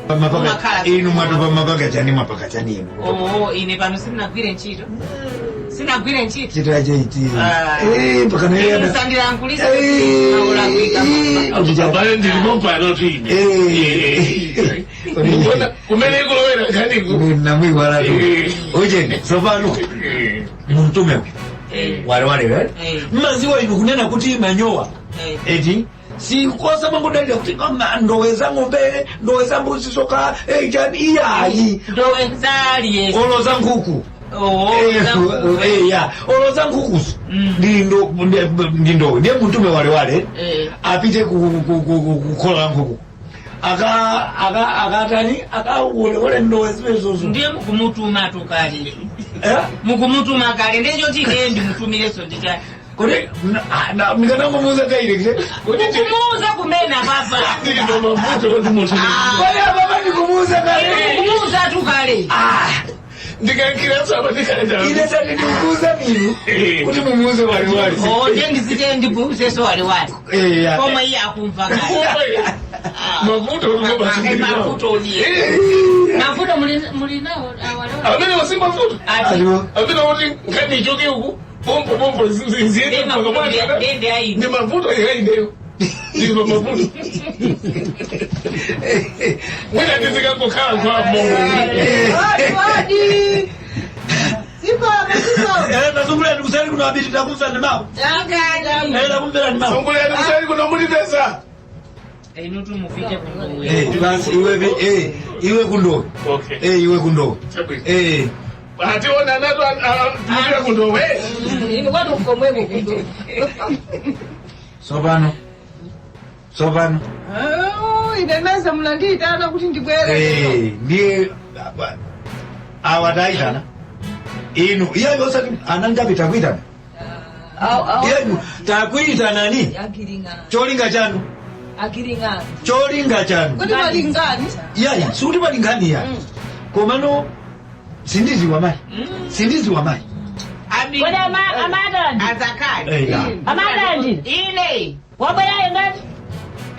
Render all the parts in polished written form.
Mapaka Umakhala inu mwatopa mapaka chani, mwapaka chani inu? Oo, ine pano sinagwire ntchito, sinagwire ntchito. Chita chaiti. Ah. Eh, mpaka Inu naye. musandilankhulise maulakwika. Abale, ndilimo pano tine. Eh. Mukuona kumene ikulowera nkhaniku. Namwiwala tu. Eh. Ujeni, tsopano muntume walewale eh? Eh. Mmaziwa inu kunena kuti manyowa eti sikosa mangodalira kuti kama ndowe za ng'ombe, ndowe za mbuzi soka, eh, chani iyayi. Ndowe zaliye. Olo za nkhuku. Oo. Eh, eh, ya olo za nkhukuzo ndi ndowe. Ndiye muntume walewale apite kukhola la nkhuku, akatani, akawolewole ndowe zimenezozo. Ndiye mukumutuma tukale. Eh? Mukumutuma kale, ndechoti ine ndimutumireso ndichani? Kodi ndikanangomuuza kaile? Mukumuuza kumene papa. Ndili ndo mavuto kuti munthu Kodi apapa ndikumuuza kale? Mukumuuza tukale. Ah, ndikankira saba ndikaenda. Ine tati ndikuuza inu kuti mumuuze waliwali. Oo, ndiye ndizite ndikuuzeso waliwali. Eh, ya. Komwe iye akumva kale. Mavuto kuti basi. Mavuto uliye mavuto muli nawo awaliwali. Amene wasi mavuto. Ati. Aliwo. Amene kuti nkhani ichoke uku pompo pompo ziyende mpaka mwana. Ndende ayi. Ndi mavuto yaineyo. Ndi mavuto. Mwina ndizikangokhala kwa Mungu. Wadi. Siko, siko. Eh, tasungulani kusali kuno abiti, takumvera mawu. Eh, takumvera mawu. Sungulani kusali kuno mulipesa. Inu tumufike kundowe. Eh, basi iwe, eh, iwe kundowe. Okay. Eh, iwe kundowe. Chabwino. Eh. Ationa nato tumira kundowe. Inu kwati ukomweko kundo. Tsopano. Tsopano. Oh, ine meza mulandiitana kuti ndibwere. Eh, ndiye awa taitana. Inu, iye osati anangapi takuitana. Au au. Iye takuitanani. Akiringana. Cholinga chanu. Akiringana. Cholinga chanu. Kuti malingani? Iyayi, sikuti palingani ya. Komano sindiziwa mayi. Sindiziwa mayi. Kodi amadandi? Azakali. Eh, ya. Amadandi? Ine. Wabwerayo ngati?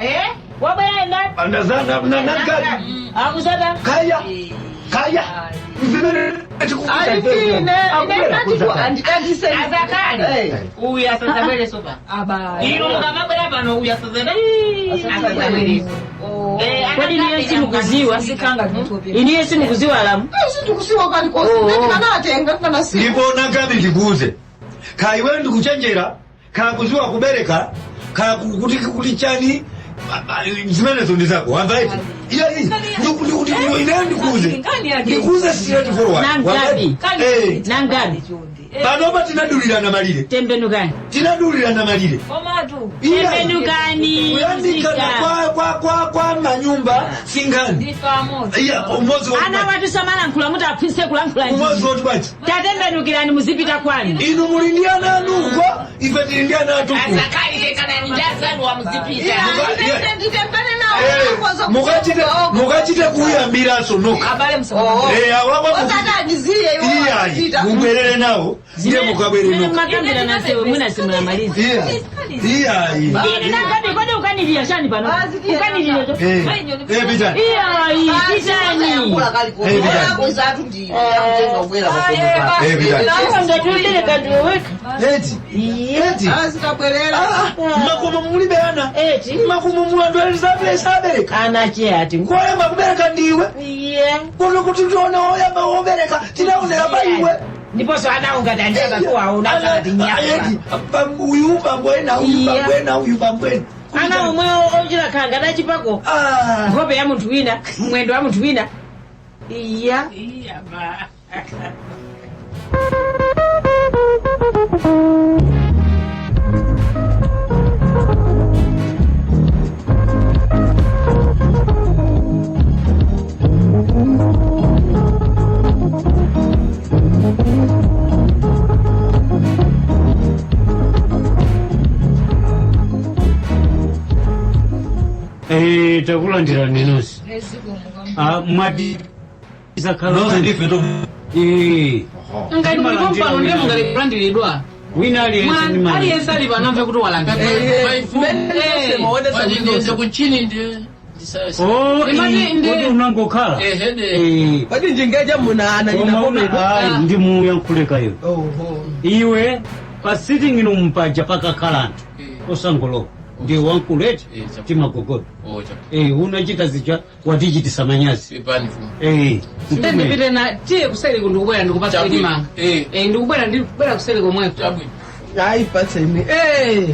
Eh. Wabwerayo ngati? Andazana na nangati. Akusata? Kaya. Kaya. Mzimene Alipine. Ine ndati ku andikandise. Azakali. Uyu asadzabwere sopa. Aba. Inu mukamabwera pano uyu asadzabwereso. Kodi niyo simukuziwa? Sikanga nditope. Iniyo simukuziwa alamu? Sindikusiwa kali kosi. Ndikanatenga ndikanasiwa. Ndipo nagabi ndikuuze, kaya iwe ndikuchenjera, kaya kuziwa kubereka, kaya kuti chani, zimenezo ndi zako, wamva iti? Iya, ndikuti ineyo ndikuuze, ndikuuze straight forward. Nangabi. Wamva iti? Eh, Nangabi. panopa tinadulirana malire. Tembenukani. Tinadulirana malire. Komatu. Iya. Tembenukani. Kuyandikana kwa manyumba singani. Ndifa Iya, umodzi woti Ana bwanji? watu samalankhula muti aphunzitse kulankhula. Umodzi woti bwanji? Tatembenukirani muzipita kwanu. Inu muli ndi ana anuko, ife tili ndi ana atuku. Azakali tekana ndazanu wamuzipita. Nditembane nawo. Mukachite mukachite kuyambiraso nokha. Abale msamo. Eh, awawa. Osataniziye iwo. Iyayi, mubwerere nawo, ndiye mukabwere nokha. Makambira nasewe mwina simulamaliza. Iyayi, iyayi. Ine nangabi, kodi ukanilira chani pano? Ukanilira cho? Eh, eh, pitani. Iyayi, pitani. Eh, pitani. Eh, pitani. Ngatiubereka ndiweweka. Eti, eti. Azitabwerera. Makomo mulibe ana. Eti. Makomo mulandu sabereka. Ana che ati. Koyamba kubereka ndiwe. Iye. Kuno kuti tione oyamba wobereka tinaonera pa iwe. Ndiponso ana ungati andiyakakuwaona akati nyaka. Eti, uyu bambo ena, uyu Iya. bambo ena, uyu bambo ena. Ana omwe ochita khanga adachipako. Ah. Nkhope ya munthu wina, mwendo wa munthu wina. Iya. Iya ba. Eh, takulandirani nonse. Ah, mwati zakhala. Nonse ndife to. Eh. Ngati muli kompano ndiye mungalikulandiridwa. Wina aliyense ndi mali. Aliyense ali pano amve kuti walandira. Wachindoze kuchini ndi Oh, Imati ndi- kodi unangokhala Ehene. Eh, Kodi njingeja muna ana koma nyina ayi, ndimuyankhuleka iwe. Oho. Iwe pa sitting room paja pakakhala anthu osangolowa, ndiye wankuleta Eh, chapu. timagogoda. Oh, chapu. Eh, unachita zija watichitisa manyazi. Pepani mfumu. Eh, Nde ndipite na tiye kuseri ndikubwera ndikupatsa Chabwino. chimanga. Eh. Eh, ndikubwera kuseri komweko. Chabwino. Ayi, patseni. Eh.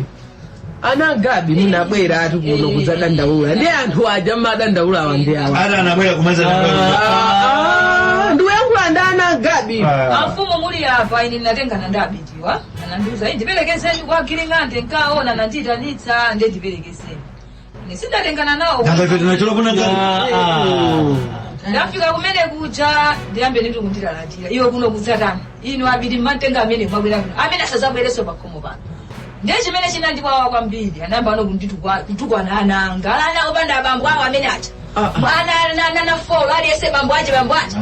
Ana Gabi, munabwera ati kuno kudzadandaula ndi anthu aja mmadandaula awa ndi awa. Ana anabwera kumaza. Ah, ndikuyankhula ndi ana Gabi. Amfumu, muli apa, ine ndinatengana ndi abitiwa, anandiuza, "Ii, ndiperekezeni kwa Giring'ande, nkaona nandiyitanitsa, nde ndiperekezeni." Ine sindatengana nawo. Nanga ife tinachula kuna ngati. Ndafika kumene kuja, ndiyambe nditi kundilalatira, "Iwe kuno kudzatani? Inu abiti mmantenga amene mwabwera kuno, amene asazabwereso pakhomo pano." Ndiye chimene chinandikwawa kwambiri, anayamba ano kutukwana ana anga, ana opanda abambo awo amene aja, ana ana four, aliyese bambo ache, bambo ache.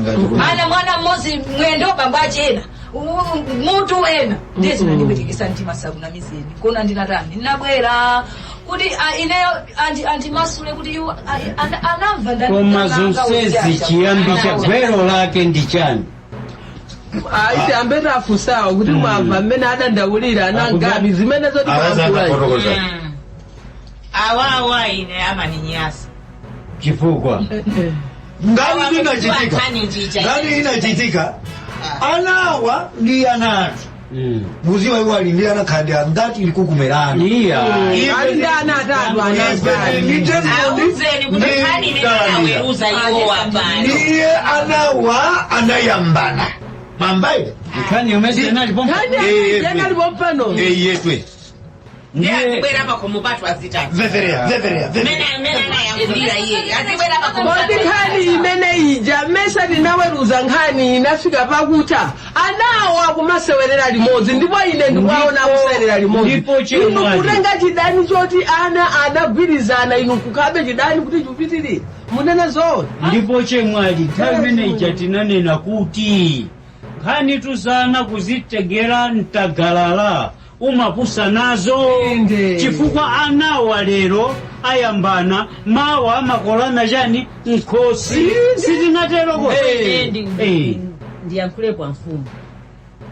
Ana mwana mmodzi mwendo bambo ache ena, mutu ena. Ndiye zinandipwetekesa mtima, sakunamizeni. Kona ndinatani, ndinabwera kuti ineyo andimasule kuti iwo anamva Koma zonsezi chiyambi cha gwero lake ndi chani? Ayi, ambe tafusawa kuti mwamva mmene adandaulira ana Gabi zimene zoti Akaza mwayankhula. Awawa ine amaninyasa. Chifukwa Ngani inachitika? Ngani inachitika? Anawa ndi ana athu. Muziwa iwo ali ndi ana khandi angati ilikukumerana. Iya. Ali ndi ana atatu ana Gabi. Auzeni kuti nkhani imene anaweruza iwo wapano. Ndiye anawa anayambana mambaile. Nkhani yomwe inalipo. Nkhani yanalipo pano. Eyetwe. Ndiye azibwera pakhomo pathu azitatu. Veverea, veverea. Mene amene anayankhulira iye azibwera pakhomo. Kodi nkhani imene ija mesa tinaweruza, nkhani inafika pakuta anawo akumasewerera limodzi, ndipo ine ndikuwaona akusewerera limodzi. Ndipo Inu chemwali. kutenga chidani choti ana anagwirizana, inu kukhabe chidani kuti chipitirire, munene zoona? Ndipo chemwali, nthawi imene ija tinanena kuti nkhani tuzana kuzitegera mtagalala umapusa nazo. Inde. Chifukwa anawa lero ayambana, mawa amakolana chani nkhosi, sitinatero? Ine ndiyankhulepo mfumu.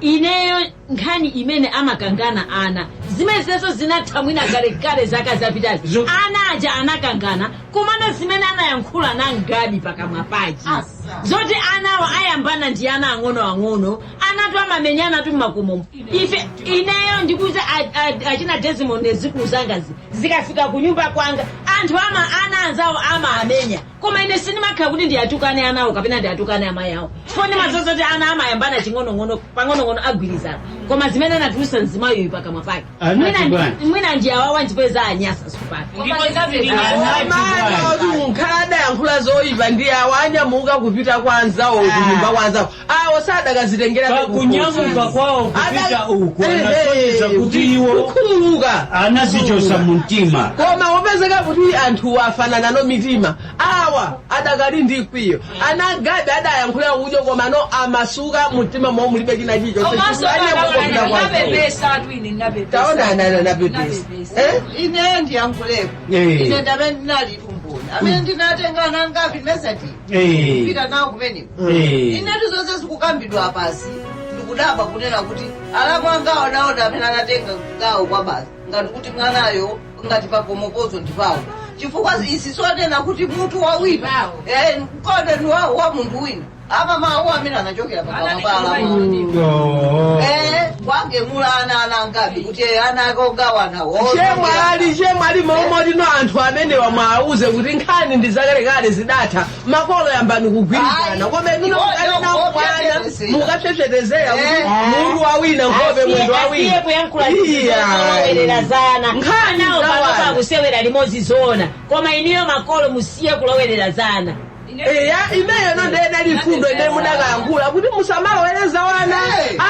Ineyo nkhani imene amakangana ana, zimene zinso zinatha mwina kalekale zaka zapitazi. Ana aja anakangana, komano zimene anayankhula nangabi pakamwa paji zoti anawa ayambana ndi ana ang'onoang'ono, anatu amamenyana tu mmakomomo. Ife ineyo ndikuti achina Desmond nezikulu zangazi zikafika kunyumba kwanga, anthu ama ana anzawo amaamenya, koma ine sindimakhala kuti ndiyatukane anawo kapena ndiyatukane amayi awo, chifukwa ndimadziwa kuti ana amayambana ching'onong'ono, pang'onong'ono agwirizana. Koma zimene anatulusa mzimayoyo pakamwa pake, Anati bwanji? mwina ndi awawa ndipeza anyasa sopake. Komano kuti nkhala adayankhula zoyipa ndi awo anyamuka kupita kwa anzawo, kunyumba kwa anzawo, awo sadakazitengera. Pakunyamuka kwawo kupita uku anasonyeza kuti iwo kukhululuka anazichosa mu mtima. Koma wopezeka kuti anthu afanana no mitima, awa adakali ndi kwiyo. Anagabe adayankhula udyo, koma no amasuka mumtima mwawo mulibe china chilichonse. Komanso Anyamuka kupita kwa anzawo. napepesa atu, ine napepesa. Taona, napepesa. Eh? Ine ndiyankhuleko. Ine ndamene ndinali tumboni amene ndinatenga ana Ngabi mesati kupita nawo kumeneko. Inetu zonse zikukambidwa pasi, ndikudabwa kunena kuti alamu angawo naona amene anatenga gawo kwa basi ngati kuti mwanayo ngati pakomopozo ndipawo, chifukwa isi sonena kuti mutu wa wina, mkondo ni wa munthu wina. Apa mawu amene anachokera pakamwa pa alamu Oh. wagemula ana Angabi kuti ana ake ogawana. Chemwali, chemwali, momwe tino anthu amenewa mwauze kuti nkhani ndi zakalekale, zidatha, makolo yambani kugwirizana. Ayi. Koma inu mukali nawo mwana mukapsepsetezera kuti mutu wa wina, nkhope, mwendo wa Asiye wina. kuyankhula Iya. kulowerera zana. Nkhani Anawo zawana. panopa akusewera limodzi zoona, koma iniyo makolo musiye kulowerera zana. Eya, imeyo no ndene lifundo imene mudakayankhula kuti musamalowereza wana.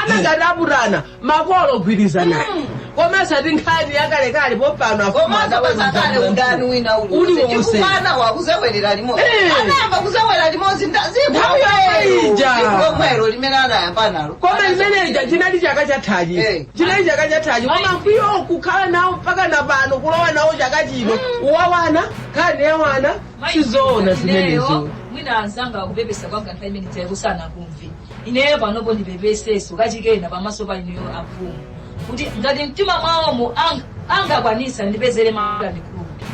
Ana ngati aputana, makolo gwirizanani. Koma asati nkhani yakalekale popano afumu Komanso adaweruza pasakale mlandu. udani wina Uli uli wonse. chifukwana wakuzewerera limodzi. Eh. Anayamba kuzewera limodzi Nthawi yomwe ija. lomwelo limene anayamba nalo. Koma imeneja chinali chaka chathachi, Eh. chinali chaka chathachi, koma mkwiyo kukhala nawo mpaka na pano, kulowa nawo chaka chino, uwawana nkhani yawana, sizoona zimenezo. Mwina anzanga akupepesa kwanga nthawi imene chayikusana kumve. Ineyo panopo ndipepeseso kachikena pamaso pa inuyo amfumu, kuti ngati mtima mwawomo angakwanisa ndipezere mala ndikhululuke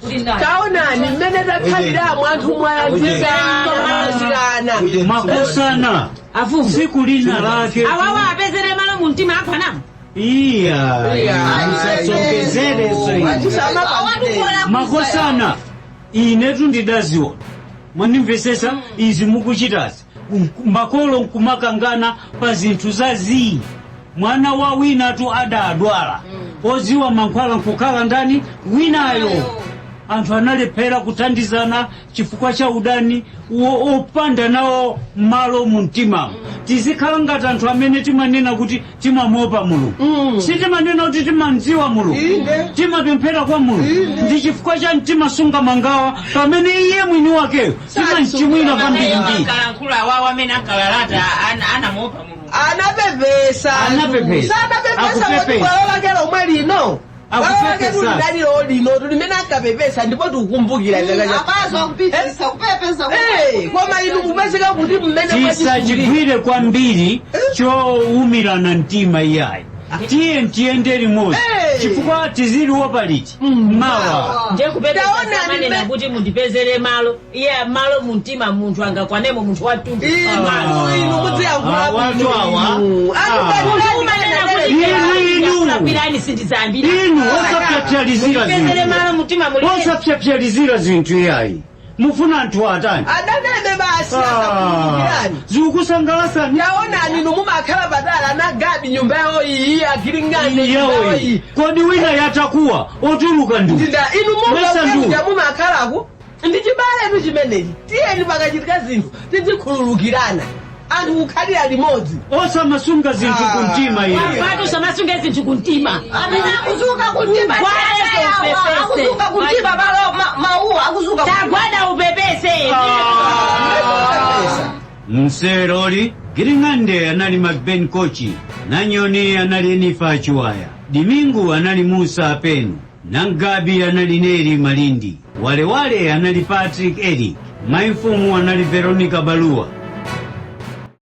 kuti nayi. Taonani mmene takhaliramo, anthu mwayanzikana. Makosana, Afumu, tsiku lina lake awawa apezere malo mumtima akwanamo. Iya, Iya. musasongezereso ine. Makosana, inetu ndidaziona, mwanimvesesa izi mukuchitazi, makolo nkumakangana pa zinthu za zii. Mwana wa winatu adadwala, oziwa mankhwala nkukhala ndani? Winayo. Anthu analephera kuthandizana chifukwa cha udani opanda nawo malo mu mtimamo. Tizikhala ngati anthu amene timanena kuti timamuopa Mulungu, sitimanena kuti timandziwa Mulungu, Inde. timapemphera kwa Mulungu, ndi chifukwa cha mtimasunga mangawa pamene iye mwini wakeyo timamchimwira kwambirimbiri. Ankalankhula awawo amene ankalalata anamuopa Mulungu. Anapepesa. Anapepesa. Sanapepesa kuti Akupepesa. bwalo lake lomwe lino, bwalo lake Akupepesa. tulidalilo lino tulimene ankapepesa, ndipo tikukumbukira chaka cha Abazo akupitisa kupepesa. Eh, koma inu kupezeka kuti mmene mwachisungika. Tisachigwire kwambiri chowumirana mtima iyayi, tiye tiyende limodzi, Eh. chifukwa tiziliwo paliti mawa. Ndiye kupepesa Taonani samanena kuti mundipezere malo, iye malo mumtima munthu angakwanemo munthu watumbu? Inu, inu mudziyankhula Ah, watu bwino awa. inu. Ah. Munthu umanena kuti Inu, inu. kulapirani sindizambira. Inu osapyapyalizira Mundipezere zinthu, malo mumtima muli. osapyapyalizira zinthu iyayi. Mufuna anthu atani? Adanene basi, akakhululukirani. Zikukusangalasani. Taonani, inu mumakhala patali, anagabi nyumba yawo iyi, agiring'ande nyumba yawo Yawoyi iyi. kodi wina yatakuwa otuluka ndu Ndinda inu Mesa ndu. mumakuja mumakhalaku ndi chibaletu chimenechi. Tiyeni pakachitika zinthu tizikhululukirana, anthu kukhalira limodzi. Osamasunga zinthu Ah. kumtima iye. Wapatu samasunge zinthu kumtima. Amene akuzuka kuntima Ugwale upepese. akuzuka kuntima malo mauwa akuzuka. Tagwada upepese. Mseroli Giring'ande anali Macben Kochi, Nanyoni anali Enifa Chiwaya, Dimingu anali Musa Apenu, Nangabi anali Neri Malindi, Walewale anali Patrick Eric, Maimfumu anali Veronica Balua.